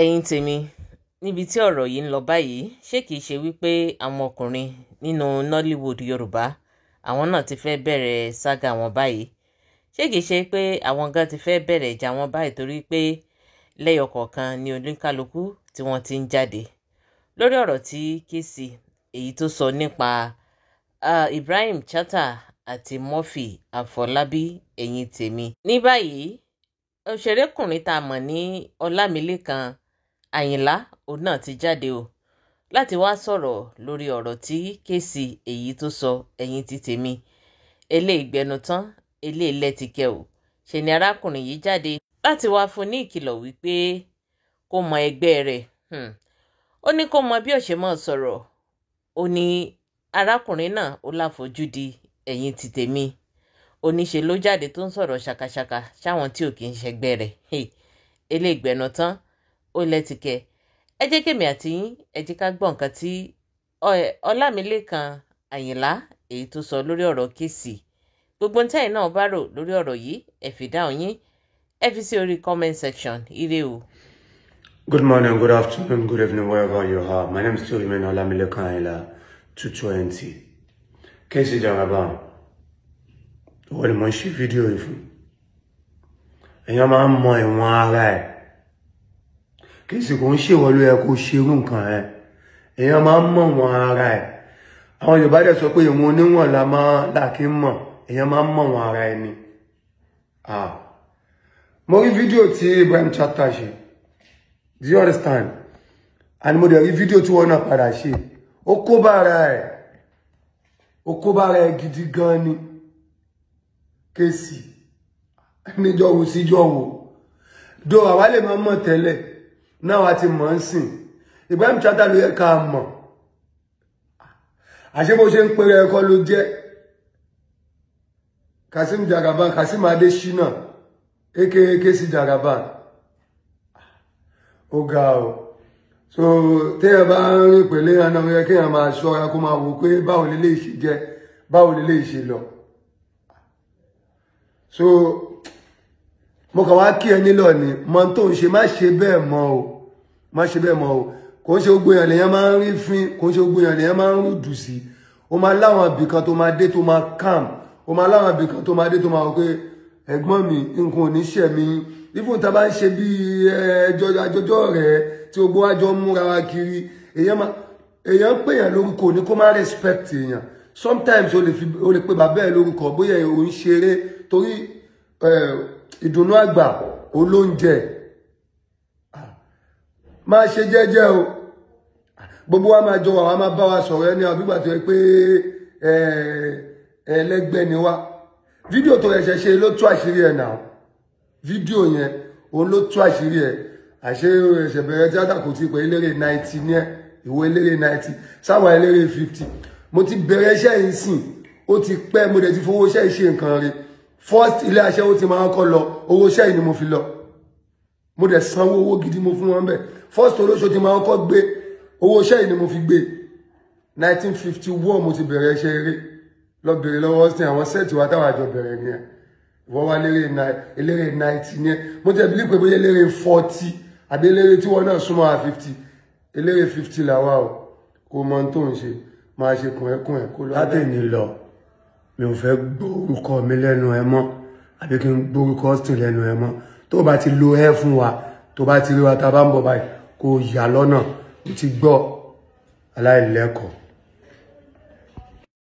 Ẹ̀yin tèmi, níbi tí ọ̀rọ̀ yìí ń lọ báyìí, ṣé kìí ṣe wípé àwọn ọkùnrin nínú Nollywood Yorùbá, àwọn náà ti fẹ́ bẹ̀rẹ̀ saga wọn báyìí? Ṣé kìí ṣe pé àwọn gan ti fẹ́ bẹ̀rẹ̀ ìjà wọn báyìí, torí pé lẹ́yọ kọ̀ọ̀kan ni oníkálukú tí wọ́n ti ń jáde lórí ọ̀rọ̀ tí Kcee èyí tó sọ nípa Ibrahim Chatta àti Murphy Àfọlábí? Ẹ̀yin tèmi, ní báyìí, òṣèrékùnrin tá a mọ̀ ní Ọlámilékan Àyìnlá, òun náà ti jáde o láti wá sọ̀rọ̀ lórí ọ̀rọ̀ tí Kcee èyí tó sọ. Ẹ̀yin ti tèmi, eléyìí gbẹnu tán, eléyìí lẹ́tìkẹ́ o. Ṣe ni arákùnrin yìí jáde láti wá fún ní ìkìlọ̀ wípé kó mọ ẹgbẹ́ rẹ̀. Ó ní kó mọ bí ó ṣe máa sọ̀rọ̀. Ó ní arákùnrin náà ó láfojúdi. Ẹ̀yin ti tèmi, oníṣe ló jáde tó ń sọ̀rọ̀ ṣàkàṣàkà sáwọn tí ò kì í ṣẹgbẹ́ rẹ̀. Eléyìí gbẹnu tán, ó lẹ́tìkẹ́. Ẹ jẹ́ kémi àti yín, ẹ jẹ́ ká gbọ́ nǹkan tí Ọlámilékan Àyìnlá èyí tó sọ lórí ọ̀rọ̀ Kcee. Gbogbo ohun tẹ́yin náà bá rò lórí ọ̀rọ̀ yìí, ẹ fi dáhùn yín, ẹ fi sí orí comment section. Ire o. Good morning, good afternoon, good evening, wherever you are. My name is still remain Olamilekan Ayinla, 220. Kcee Jagaban, ìwọ ni mo ń ṣe fídíò yìí fún. Èèyàn máa ń mọ ìwọ̀n ara ẹ̀. Kcee, kò ń ṣèwọ ló yẹ kó ṣerú nǹkan ẹ̀. Èèyàn máa ń mọ̀ ìwọ̀n ara ẹ̀. Àwọn Yorùbá dẹ̀ sọ pé ìwọ̀n oníwọ̀n la máa là kí ń mọ̀. Èèyàn máa ń mọ̀ ìwọ̀n ara ẹni. Ah. Mo rí fídíò tí Ibrahim Chatta ṣe. Do you understand? And mo dẹ̀ rí fídíò tí wọ́n náà padà ṣe. Ó kó bá ara ẹ̀. Ó kó bá ara ẹ̀ gidi gan ni. Kcee. Níjọ́ wo síjọ́ wo? Do àwa lè máa mọ̀ tẹ́lẹ̀. Náà wá ti mọ̀ ń sìn. Ibrahim Chatta ló yẹ ká mọ̀. Àṣé bó ṣe ń pèrè ẹ̀kọ́ ló jẹ́. Kasim Jagaban, Kasim Adesina, aka Kcee Jagaban. Ó ga o. So téèyàn bá ń rìn pẹ̀lú èèyàn náà, yẹ kéèyàn máa ṣọ́ra, kó máa wò pé báwo leléyìí ṣe jẹ́, báwo leléyìí ṣe lọ. So mo kàn wá kí ẹ nílò ni mọ tó ń ṣe, má ṣe bẹ́ẹ̀ mọ́ o, má ṣe bẹ́ẹ̀ mọ́ o. Kò ń ṣe gbogbo èèyàn lèèyàn máa ń rí fín, kò ń ṣe gbogbo èèyàn lèèyàn máa ń rúdù sí. O máa láwọn ibì kan tó máa dé tó máa calm, o máa láwọn ibì kan tó máa dé tó máa wọ pé ẹ̀gbọ́n mi, nǹkan ò ní ṣẹ̀ mí. Even tá a bá ń ṣe bí ẹjọ́ àjọjọ́ rẹ̀ tí gbogbo wa jọ ń múra wa kiri, èèyàn máa èèyàn ń pèèyàn lórúkọ ní kó má respect èèyàn. Sometimes o lè fi, o lè pe bàbá ẹ lórúkọ bóyá ò ń ṣeré, torí ìdùnnú àgbà olóúnjẹ. Máa ṣe jẹ́jẹ́ o. Gbogbo wa máa jọ wà, wá máa bá wa sọ̀rọ̀ ẹni àbígbà tó yẹ pé ẹlẹ́gbẹ́ ni wá. Fídíò tó ẹ̀ṣẹ̀ ṣe ló tú àṣírí ẹ̀ náà. Fídíò yẹn òun ló tú àṣírí ẹ̀. Àṣé ẹ̀ṣẹ̀ bẹ̀rẹ̀ tíátà kò tí pé eléré 90 ní ẹ̀, ìwọ eléré 90 sáwà eléré 50. Mo ti bẹ̀rẹ̀ iṣẹ́ yìí sìn, ó ti pẹ́. Mo dẹ̀ ti fowó iṣẹ́ yìí ṣe nǹkan rẹ̀. First ilé aṣẹ́wó ti máa ń kọ́ lọ, owó iṣẹ́ yìí ni mo fi lọ. Mo dẹ̀ sanwó owó gidi mo fún wọn bẹ́ẹ̀. First olóṣó ti máa ń kọ́ gbé, owó iṣẹ́ yìí ni mo fi gbé. 1951 mo ti bẹ̀rẹ̀ iṣẹ́ eré. Lọ bèrè lọ́wọ́ Austin, àwọn set wa táwọn àjọ bẹ̀rẹ̀ nìyẹn. Ìwọ wá eléré 90 ní ẹ. Mo tẹ̀ bí pé bóyá eléré 40 àbí eléré tí wọ́n náà súnmọ́ à 50. Eléré 50 làwa o. Kò mọ ohun tó ń ṣe, máa ṣe kùn ẹ́kùn ẹ̀ kó lọ. Látẹ̀ní lọ, mi ò fẹ́ gbọ́ orúkọ mi lẹ́nu ẹ mọ́, àbí kí n gbọ́ orúkọ Austin lẹ́nu ẹ mọ́. Tó bá ti lo ẹ fún wa, tó bá ti rí wa tá a bá ń bọ̀ báyìí, kó yà lọ́nà. Mo ti gbọ́, aláìlẹ́kọ̀ọ́.